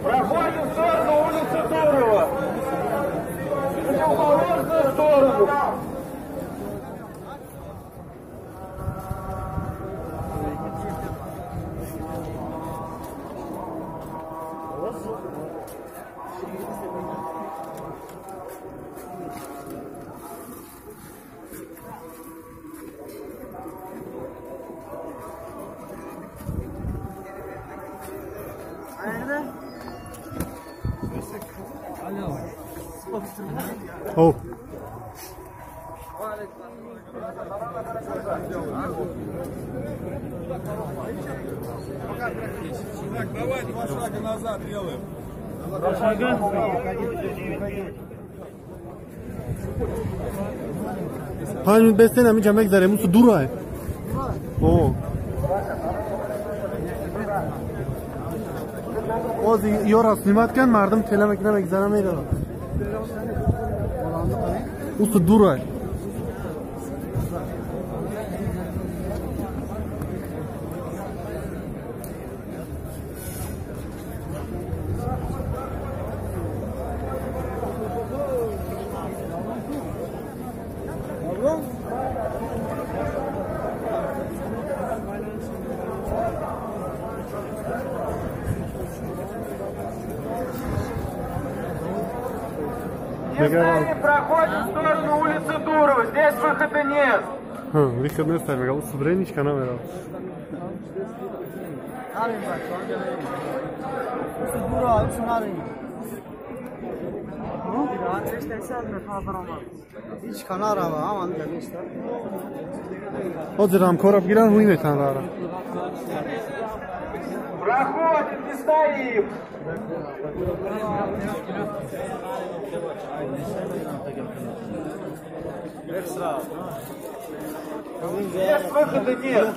Проходим в сторону улицы Дурова. В противоположную сторону. Oh. Так, давай два шага назад делаем. Два шага? 5 бестен ҳаминҷа мегзарем, усу дурай. О. Оз ёра снимать кан, мардум тела мекунам, мегзара мерава. Усу дурай. Проходим в сторону улицы Дурова. Здесь выхода нет. Выход нет, мега. Субреничка намера. Проходим, не стоим. Здесь выхода нет.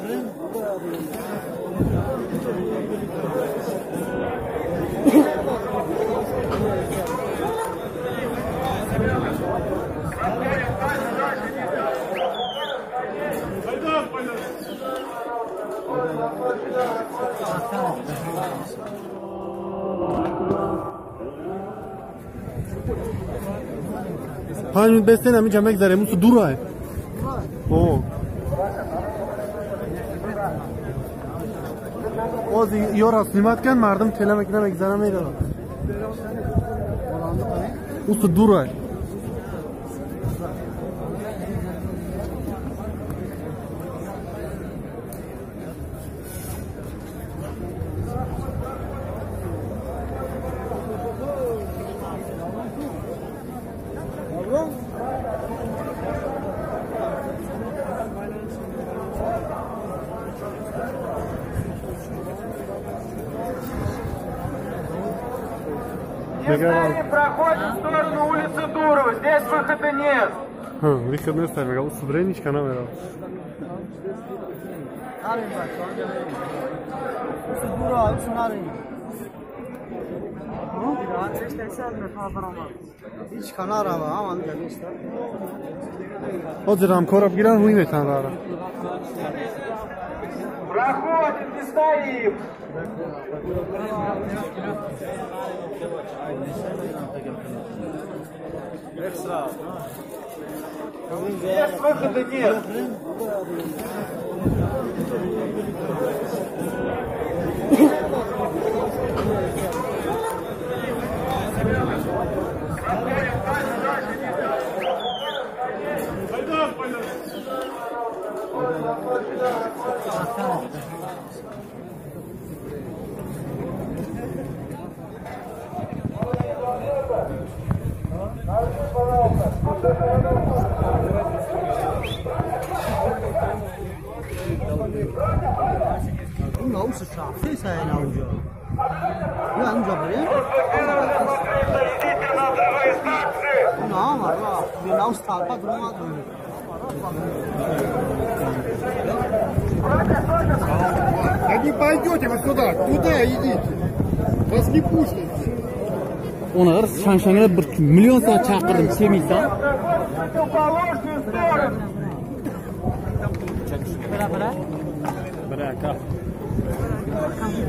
5 бестен ҳаминҷа мегзарем, усу дурай. О. Оз ёра снимать кан, мардум тела мекунам, мегзара мерава. Усу дурай. Проходим в сторону улицы Дурова. Здесь выхода нет. Выход нет, мега. Субреничка намера. Проходим, не стоим. Здесь выхода нет. Да не пойдете вы сюда, туда идите. Вас не пустят. Ona shanshanglab bir million soat chaqirdim, kelmaysan. Bir aka.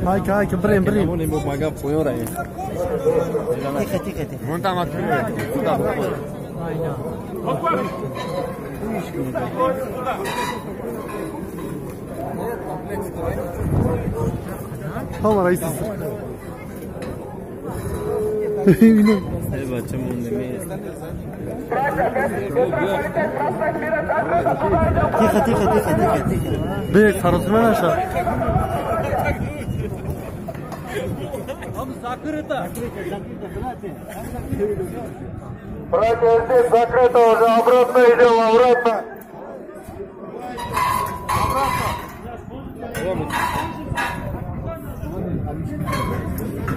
Айка, айка, брем, брем. Тихо, тихо, тихо. Вон там открыли. Сюда выходит. Там раис. Тихо, тихо, тихо, тихо, тихо. Бе, саросима наша. Братья, здесь закрыто уже, обратно идем, обратно.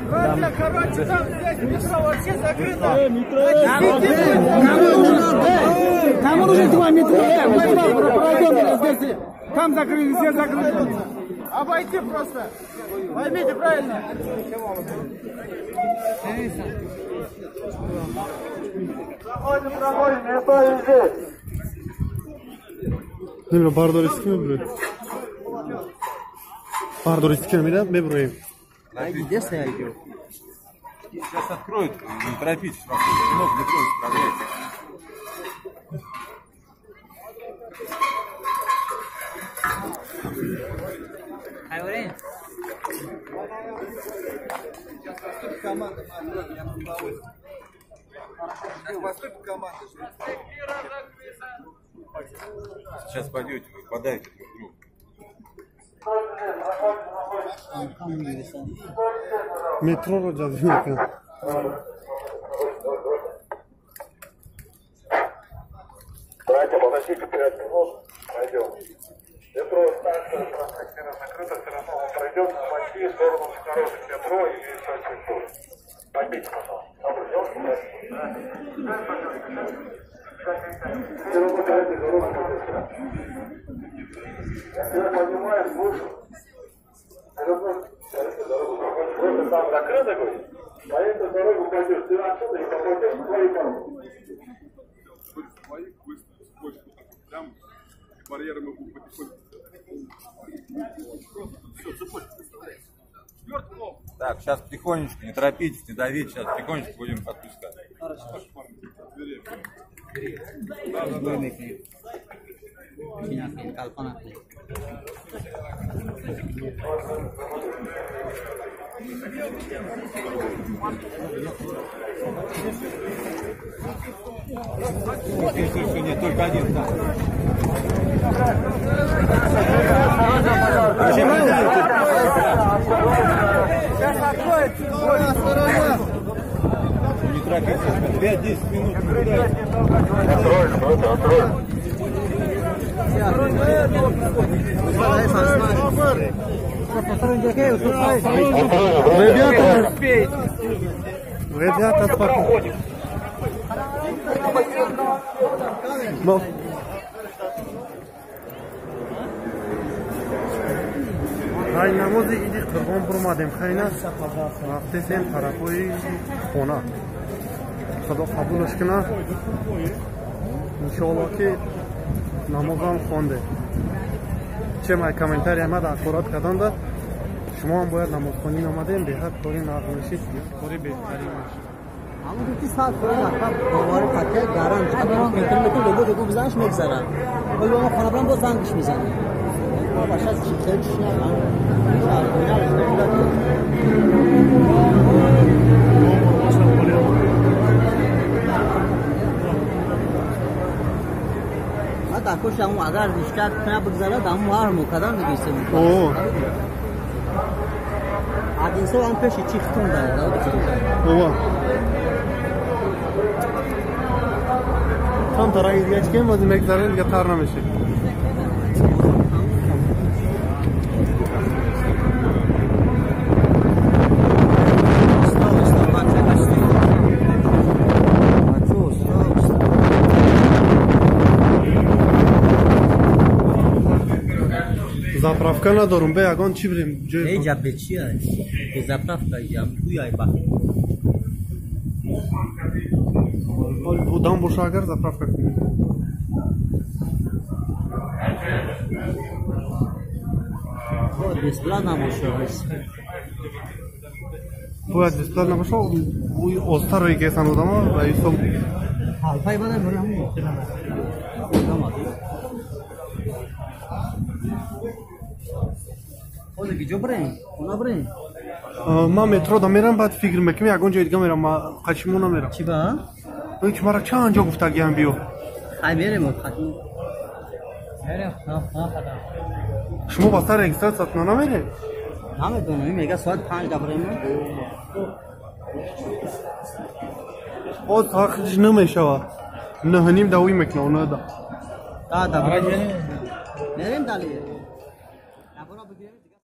Братья, короче, там здесь метро вообще закрыто. Кому нужен твой метро? Там закрыли, все закрыли. Обойти просто. Поймите правильно. Проходим, проходим, не стоим здесь. Намедонам, бардористӣ мебурем. Бардористӣ мебурем, мебурем. Сейчас откроют, не торопитесь, много метро справляется. Сейчас поступит команда, я на удовольствие. Сейчас поступит команда. Сейчас пойдете, вы подаете друг другу. Метро ро ҷазб мекунад. Братья, подождите 5 минут, пройдем. Метро станция проспект Мира закрыта, все равно он пройдет, обойти в сторону хороших метро и все. Поймите, пожалуйста. Я понимаю, слушаю. Просто там закрыто, говорит, по этой дорогу пойдешь, ты отсюда и попадешь в твою дорогу. Своих выставить цепочку так вот прям, и барьеры мы будем потихоньку. Все, цепочку представляете. Так, сейчас потихонечку, не торопитесь, не давите, сейчас потихонечку будем подпускать. Все, нет, только один. Да. Сейчас откроет. Не торопитесь, 5-10 минут. Откроешь, брат, откроешь. Ребята, ребята, спокойно. Хай намози иди қурбон бурмадем, хайна рафтесем тарафои хона. Худо қабулаш кунад. Иншоалло ки намозам хонде. Че май комментария ма дар карданда шумо ҳам бояд намозхонӣ омадем, беҳад кори нағз мешид, кори беҳтарин мешид. Ҳамон гуфти сад фоиз мактаб бовари қатъия гарант. Метр лобо догу бизанаш мегзарад. Вале мо хона барам боз зангш мезанем. Мо баша хеле чиш надорам. Дар кӯш ҳамон агар ништак набигзарад, ҳамон ҳар мукадан дигисем. Адинсо ҳам пеши чӣ хитон дарад. Ова. Там тараги дига чӣ кем бози мегзарем, дига тар намешид. Заправка надорум, бе ягон чӣ бирем? Эҷа бе чи аст? Бе заправка иҷа гӯяй ба. Одам боша агар заправка кунем. Бояд бесплатно бошад. Бояд бесплатно бошад. Озтар рӯи гесан одамо раисом. Ҳалфаи бада мурам. Ҳозир киҷо бирем? Хона бирем? Ман метро да мерам, баъд фикр мекунам, ягон ҷои дига мерам, ма қачимо намерам. Чӣ ба? Ки мара чанд ҷо гуфтагиам биё. Хай мерем, хатм. Мерем, хона. Шумо ба сар регистратсиятона намеред? Намедонам, мега соат 5 да бирем. Боз ҳаққиш намешавад. 9:30 да уй мекунам, 9 да. Да, да. Мерем дали.